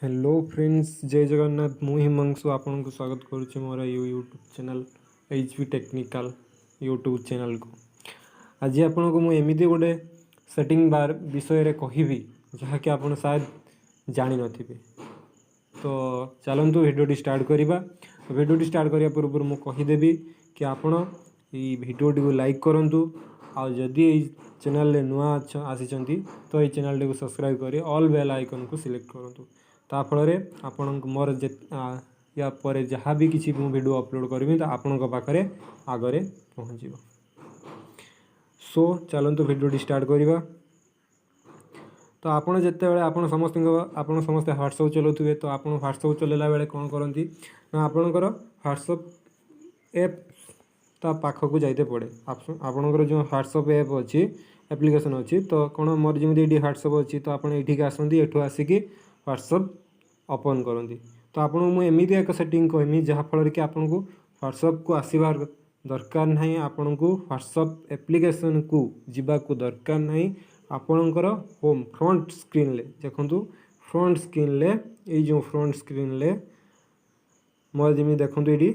Hello friends, ଜୟ ଜଗନ୍ନାଥ। ମୁଁ ହିମାଂଶୁ ଆପଣଙ୍କୁ ସ୍ୱାଗତ କରୁଛି ମୋର ଏଇ YouTube channel, HP technical YouTube ଚ୍ୟାନେଲ୍କୁ। ଆଜି ଆପଣଙ୍କୁ ମୁଁ ଏମିତି ଗୋଟେ ସେଟିଂ ବାର୍ ବିଷୟରେ କହିବି, ଯାହାକି ଆପଣ ସାୟଦ ଜାଣିନଥିବେ। ତ ଚାଲନ୍ତୁ, ଭିଡ଼ିଓଟି ଷ୍ଟାର୍ଟ କରିବା। ଭିଡ଼ିଓଟି ଷ୍ଟାର୍ଟ କରିବା ପୂର୍ବରୁ ମୁଁ କହିଦେବି କି ଆପଣ ଏଇ ଭିଡ଼ିଓଟିକୁ ଲାଇକ୍ କରନ୍ତୁ, ଆଉ ଯଦି ଏଇ ଚ୍ୟାନେଲ୍ରେ ନୂଆ ଆସିଛନ୍ତି, ତ ଏଇ ଚ୍ୟାନେଲ୍ଟିକୁ ସବସ୍କ୍ରାଇବ୍ କରି ଅଲ୍ ବେଲ୍ ଆଇକନ୍କୁ ସିଲେକ୍ଟ କରନ୍ତୁ। ତା ଫଳରେ ଆପଣଙ୍କୁ ମୋର ଯେ ୟା ପରେ ଯାହା ବି କିଛି ମୁଁ ଭିଡ଼ିଓ ଅପଲୋଡ଼ କରିବି, ତ ଆପଣଙ୍କ ପାଖରେ ଆଗରେ ପହଞ୍ଚିବ। ସୋ ଚାଲନ୍ତୁ, ଭିଡ଼ିଓଟି ଷ୍ଟାର୍ଟ କରିବା। ତ ଆପଣ ଯେତେବେଳେ ଆପଣ ସମସ୍ତେ ହ୍ୱାଟ୍ସଅପ୍ ଚଲାଉଥିବେ। ତ ଆପଣ ହ୍ୱାଟ୍ସଅପ୍ ଚଲାଇଲା ବେଳେ କ'ଣ କରନ୍ତି ନା, ଆପଣଙ୍କର ହ୍ୱାଟ୍ସଅପ୍ ଆପ୍ ତା ପାଖକୁ ଯାଇତେ ପଡ଼େ। ଆପଣଙ୍କର ଯେଉଁ ହ୍ୱାଟ୍ସଅପ୍ ଆପ୍ ଅଛି, ଆପ୍ଲିକେସନ୍ ଅଛି, ତ କ'ଣ ମୋର ଯେମିତି ଏଇଠି ହ୍ୱାଟ୍ସଅପ୍ ଅଛି, ତ ଆପଣ ଏଇଠିକି ଆସନ୍ତି, ଏଠୁ ଆସିକି ହ୍ୱାଟ୍ସଅପ୍ ଓପନ୍ କରନ୍ତି। ତ ଆପଣଙ୍କୁ ମୁଁ ଏମିତି ଏକ ସେଟିଂ କହିମି, ଯାହାଫଳରେ କି ଆପଣଙ୍କୁ ହ୍ୱାଟ୍ସଅପ୍କୁ ଆସିବାର ଦରକାର ନାହିଁ, ଆପଣଙ୍କୁ ହ୍ୱାଟ୍ସଅପ୍ ଆପ୍ଲିକେସନ୍କୁ ଯିବାକୁ ଦରକାର ନାହିଁ। ଆପଣଙ୍କର ହୋମ୍ ଫ୍ରଣ୍ଟ ସ୍କ୍ରିନ୍ରେ ଦେଖନ୍ତୁ, ଫ୍ରଣ୍ଟ ସ୍କ୍ରିନ୍ରେ, ଏଇ ଯେଉଁ ଫ୍ରଣ୍ଟ ସ୍କ୍ରିନ୍ରେ ମୋର ଯେମିତି ଦେଖନ୍ତୁ, ଏଇଠି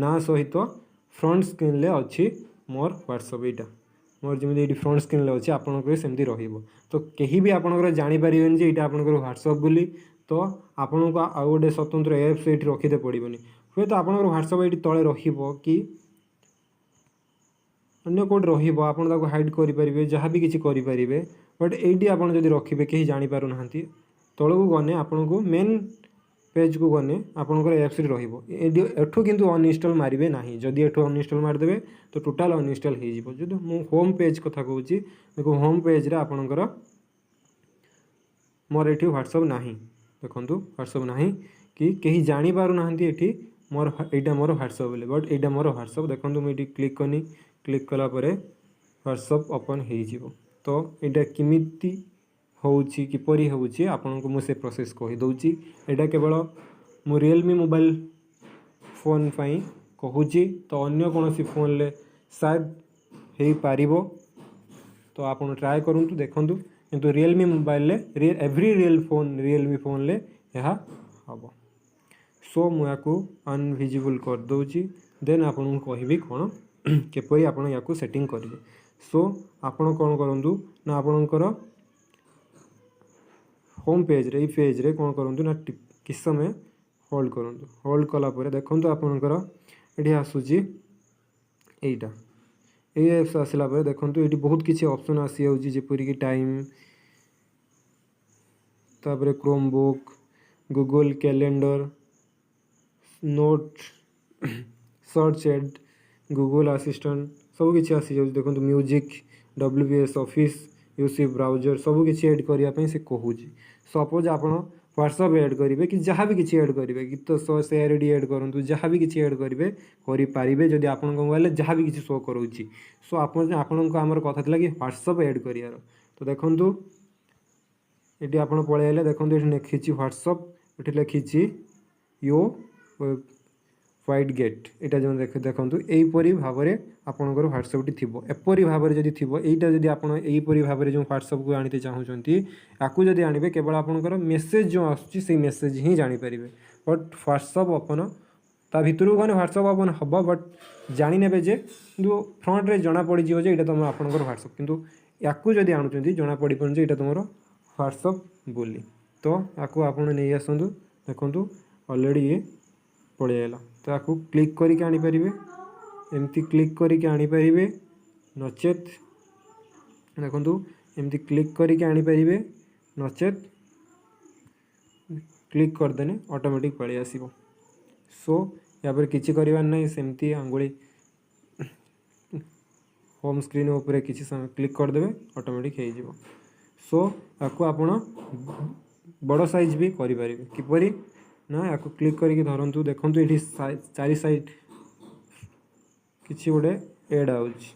ନାଁ ସହିତ ଫ୍ରଣ୍ଟ ସ୍କ୍ରିନ୍ରେ ଅଛି ମୋର ହ୍ୱାଟ୍ସଅପ୍। ଏଇଟା ମୋର ଯେମିତି ଏଇଠି ଫ୍ରଣ୍ଟ ସ୍କ୍ରିନ୍ରେ ଅଛି, ଆପଣଙ୍କର ବି ସେମିତି ରହିବ। ତ କେହି ବି ଆପଣଙ୍କର ଜାଣିପାରିବେନି ଯେ ଏଇଟା ଆପଣଙ୍କର ହ୍ୱାଟ୍ସଅପ୍ ବୋଲି। ତ ଆପଣଙ୍କୁ ଆଉ ଗୋଟେ ସ୍ୱତନ୍ତ୍ର ଆପ୍ସ ଏଇଠି ରଖିତେ ପଡ଼ିବନି। ହୁଏତ ଆପଣଙ୍କର ହ୍ୱାଟ୍ସଅପ୍ ଏଇଠି ତଳେ ରହିବ କି ଅନ୍ୟ କେଉଁଠି ରହିବ, ଆପଣ ତାକୁ ହାଇଡ଼୍ କରିପାରିବେ, ଯାହା ବି କିଛି କରିପାରିବେ। ବଟ୍ ଏଇଠି ଆପଣ ଯଦି ରଖିବେ, କେହି ଜାଣିପାରୁନାହାନ୍ତି। ତଳକୁ ଗଲେ, ଆପଣଙ୍କୁ ମେନ୍ ପେଜ୍କୁ ଗଲେ ଆପଣଙ୍କର ଆପ୍ସରେ ରହିବ ଏଇଠି। ଏଠୁ କିନ୍ତୁ ଅନଇନଷ୍ଟଲ୍ ମାରିବେ ନାହିଁ। ଯଦି ଏଠୁ ଅନଇନଷ୍ଟଲ୍ ମାରିଦେବେ, ତ ଟୋଟାଲ୍ ଅନଇନଷ୍ଟଲ୍ ହେଇଯିବ। ଯଦି ମୁଁ ହୋମ୍ ପେଜ୍ କଥା କହୁଛି, ଦେଖ, ହୋମ୍ ପେଜ୍ରେ ଆପଣଙ୍କର ମୋର ଏଠି ହ୍ୱାଟ୍ସଅପ୍ ନାହିଁ। ଦେଖନ୍ତୁ, ହ୍ୱାଟ୍ସଅପ୍ ନାହିଁ କି କେହି ଜାଣିପାରୁନାହାନ୍ତି ଏଠି ମୋର ଏଇଟା ମୋର ହ୍ୱାଟ୍ସଅପ୍ ବୋଲି। ବଟ୍ ଏଇଟା ମୋର ହ୍ୱାଟ୍ସଅପ୍। ଦେଖନ୍ତୁ, ମୁଁ ଏଇଠି କ୍ଲିକ୍ କନି। କ୍ଲିକ୍ କଲା ପରେ ହ୍ୱାଟ୍ସଅପ୍ ଓପନ୍ ହେଇଯିବ। ତ ଏଇଟା କେମିତି ହେଉଛି, କିପରି ହେଉଛି, ଆପଣଙ୍କୁ ମୁଁ ସେ ପ୍ରୋସେସ୍ କହିଦେଉଛି। ଏଇଟା କେବଳ ମୁଁ ରିଏଲମି ମୋବାଇଲ୍ ଫୋନ୍ ପାଇଁ କହୁଛି। ତ ଅନ୍ୟ କୌଣସି ଫୋନ୍ରେ ସାୟଦ ହେଇପାରିବ, ତ ଆପଣ ଟ୍ରାଏ କରନ୍ତୁ, ଦେଖନ୍ତୁ। କିନ୍ତୁ ରିଏଲମି ମୋବାଇଲରେ, ଏଭ୍ରି ରିଏଲ୍ ଫୋନ୍, ରିଏଲମି ଫୋନ୍ରେ ଏହା ହେବ। ସୋ ମୁଁ ୟାକୁ ଅନଭିଜିବୁଲ୍ କରିଦେଉଛି। ଦେନ୍ ଆପଣଙ୍କୁ କହିବି କ'ଣ, କିପରି ଆପଣ ୟାକୁ ସେଟିଂ କରିବେ। ସୋ ଆପଣ କ'ଣ କରନ୍ତୁ ନା, ଆପଣଙ୍କର ହୋମ୍ ପେଜ୍ରେ, ଏଇ ପେଜ୍ରେ କ'ଣ କରନ୍ତୁ ନା, କିଛି ସମୟ ହୋଲ୍ଡ କରନ୍ତୁ। ହୋଲ୍ଡ କଲା ପରେ ଦେଖନ୍ତୁ, ଆପଣଙ୍କର ଏଠି ଆସୁଛି ଏଇଟା। ଏଇ ଆପ୍ସ ଆସିଲା ପରେ ଦେଖନ୍ତୁ, ଏଇଠି ବହୁତ କିଛି ଅପସନ୍ ଆସିଯାଉଛି, ଯେପରିକି ଟାଇମ୍, ତାପରେ chrome book, Google calendar, note, search add, Google assistant, ସବୁ କିଛି ଆସିଯାଉଛି। ଦେଖନ୍ତୁ, music, WPS office, UC browser, ସବୁ କିଛି ଏଡ଼୍ କରିବା ପାଇଁ ସେ କହୁଛି। ସପୋଜ୍ ଆପଣ ହ୍ୱାଟ୍ସଅପ୍ ଏଡ଼୍ କରିବେ କି ଯାହା ବି କିଛି ଏଡ଼୍ କରିବେ, ଗୀତ ସହ ସେୟାର ଏଡ଼୍ କରନ୍ତୁ, ଯାହା ବି କିଛି ଏଡ଼୍ କରିବେ, କରିପାରିବେ, ଯଦି ଆପଣଙ୍କ ମୋବାଇଲରେ ଯାହା ବି କିଛି ଶୋ କରାଉଛି। ସୋ ଆପଣଙ୍କ ଆମର କଥା ଥିଲା କି ହ୍ୱାଟ୍ସଅପ୍ ଏଡ଼୍ କରିବାର। ତ ଦେଖନ୍ତୁ, ଏଠି ଆପଣ ପଳେଇ ଆଇଲେ। ଦେଖନ୍ତୁ, ଏଠି ଲେଖିଛି ହ୍ୱାଟ୍ସଅପ୍, ଏଠି ଲେଖିଛି ୟୋ ହ୍ୱାଇଟ୍ ଗେଟ୍। ଏଇଟା ଯେଉଁ ଦେଖନ୍ତୁ, ଏଇପରି ଭାବରେ ଆପଣଙ୍କର ହ୍ୱାଟ୍ସଅପ୍ଟି ଥିବ। ଏପରି ଭାବରେ ଯଦି ଥିବ ଏଇଟା, ଯଦି ଆପଣ ଏଇପରି ଭାବରେ ଯେଉଁ ହ୍ୱାଟ୍ସଅପ୍କୁ ଆଣିତେ ଚାହୁଁଛନ୍ତି, ୟାକୁ ଯଦି ଆଣିବେ, କେବଳ ଆପଣଙ୍କର ମେସେଜ୍ ଯେଉଁ ଆସୁଛି, ସେଇ ମେସେଜ୍ ହିଁ ଜାଣିପାରିବେ। ବଟ୍ ହ୍ୱାଟ୍ସଅପ୍ ଓପନ୍, ତା ଭିତରକୁ ଗଲେ ହ୍ୱାଟ୍ସଅପ୍ ଓପନ୍ ହେବ, ବଟ୍ ଜାଣିନେବେ ଯେ, କିନ୍ତୁ ଫ୍ରଣ୍ଟରେ ଜଣା ପଡ଼ିଯିବ ଯେ ଏଇଟା ତୁମ ଆପଣଙ୍କର ହ୍ୱାଟ୍ସଅପ୍। କିନ୍ତୁ ୟାକୁ ଯଦି ଆଣୁଛନ୍ତି, ଜଣା ପଡ଼ିବନି ଯେ ଏଇଟା ତୁମର ହ୍ୱାଟ୍ସଅପ୍ ବୋଲି। ତ ୟାକୁ ଆପଣ ନେଇ ଆସନ୍ତୁ। ଦେଖନ୍ତୁ, ଅଲରେଡ଼ି ଇଏ ପଳେଇ ଆଇଲା। ତ ୟାକୁ କ୍ଲିକ୍ କରିକି ଆଣିପାରିବେ, ଏମିତି କ୍ଲିକ୍ କରିକି ଆଣିପାରିବେ। ନଚେତ୍ ଦେଖନ୍ତୁ, ଏମିତି କ୍ଲିକ୍ କରିକି ଆଣିପାରିବେ, ନଚେତ୍ କ୍ଲିକ୍ କରିଦେଲେ ଅଟୋମେଟିକ୍ ପଳେଇ ଆସିବ। ସୋ ୟାପରେ କିଛି କରିବାର ନାହିଁ। ସେମିତି ଆଙ୍ଗୁଳି ହୋମ୍ ସ୍କ୍ରିନ୍ ଉପରେ କିଛି ସମୟ କ୍ଲିକ୍ କରିଦେବେ, ଅଟୋମେଟିକ୍ ହେଇଯିବ। ସୋ ୟାକୁ ଆପଣ ବଡ଼ ସାଇଜ୍ ବି କରିପାରିବେ। କିପରି ନା, ୟାକୁ କ୍ଲିକ୍ କରିକି ଧରନ୍ତୁ। ଦେଖନ୍ତୁ, ଏଠି ଚାରି ସାଇଡ଼୍ କିଛି ଗୋଟେ ଏଡ଼୍ ଆଉଛି।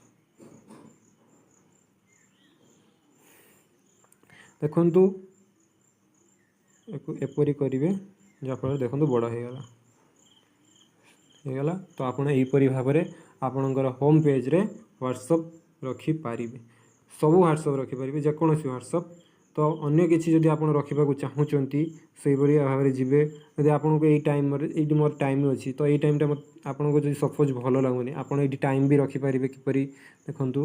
ଦେଖନ୍ତୁ, ୟାକୁ ଏପରି କରିବେ, ଯାହାଫଳରେ ଦେଖନ୍ତୁ, ବଡ଼ ହେଇଗଲା, ହେଇଗଲା। ତ ଆପଣ ଏହିପରି ଭାବରେ ଆପଣଙ୍କର ହୋମ୍ ପେଜ୍ରେ ହ୍ୱାଟ୍ସଅପ୍ ରଖିପାରିବେ, ସବୁ ହ୍ୱାଟ୍ସଅପ୍ ରଖିପାରିବେ, ଯେକୌଣସି ହ୍ୱାଟ୍ସଅପ୍। ତ ଅନ୍ୟ କିଛି ଯଦି ଆପଣ ରଖିବାକୁ ଚାହୁଁଛନ୍ତି, ସେଇଭଳି ଭାବରେ ଯିବେ। ଯଦି ଆପଣଙ୍କୁ ଏଇ ଟାଇମ୍ରେ, ଏଇଠି ମୋର ଟାଇମ୍ ଅଛି, ତ ଏଇ ଟାଇମ୍ଟା ଆପଣଙ୍କୁ ଯଦି ସପୋଜ୍ ଭଲ ଲାଗୁନି, ଆପଣ ଏଇଠି ଟାଇମ୍ ବି ରଖିପାରିବେ। କିପରି ଦେଖନ୍ତୁ,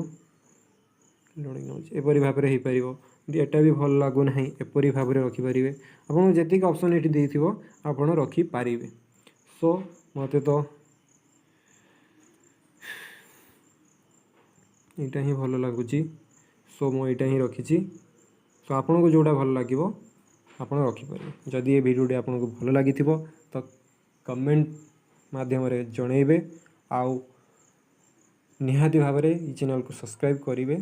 ଲୋଡ଼ିଂ ନେଉଛି। ଏପରି ଭାବରେ ହେଇପାରିବ। ଯଦି ଏଟା ବି ଭଲ ଲାଗୁନାହିଁ, ଏପରି ଭାବରେ ରଖିପାରିବେ। ଆପଣଙ୍କୁ ଯେତିକି ଅପସନ୍ ଏଇଠି ଦେଇଥିବ, ଆପଣ ରଖିପାରିବେ। ସୋ ମୋତେ ତ ଏଇଟା ହିଁ ଭଲ ଲାଗୁଛି, ସୋ ମୁଁ ଏଇଟା ହିଁ ରଖିଛି। ସୋ ଆପଣଙ୍କୁ ଯେଉଁଟା ଭଲ ଲାଗିବ, ଆପଣ ରଖିପାରିବେ। ଯଦି ଏ ଭିଡ଼ିଓଟି ଆପଣଙ୍କୁ ଭଲ ଲାଗିଥିବ, ତ କମେଣ୍ଟ ମାଧ୍ୟମରେ ଜଣାଇବେ ଆଉ ନିହାତି ଭାବରେ ଏଇ ଚ୍ୟାନେଲ୍କୁ ସବସ୍କ୍ରାଇବ୍ କରିବେ।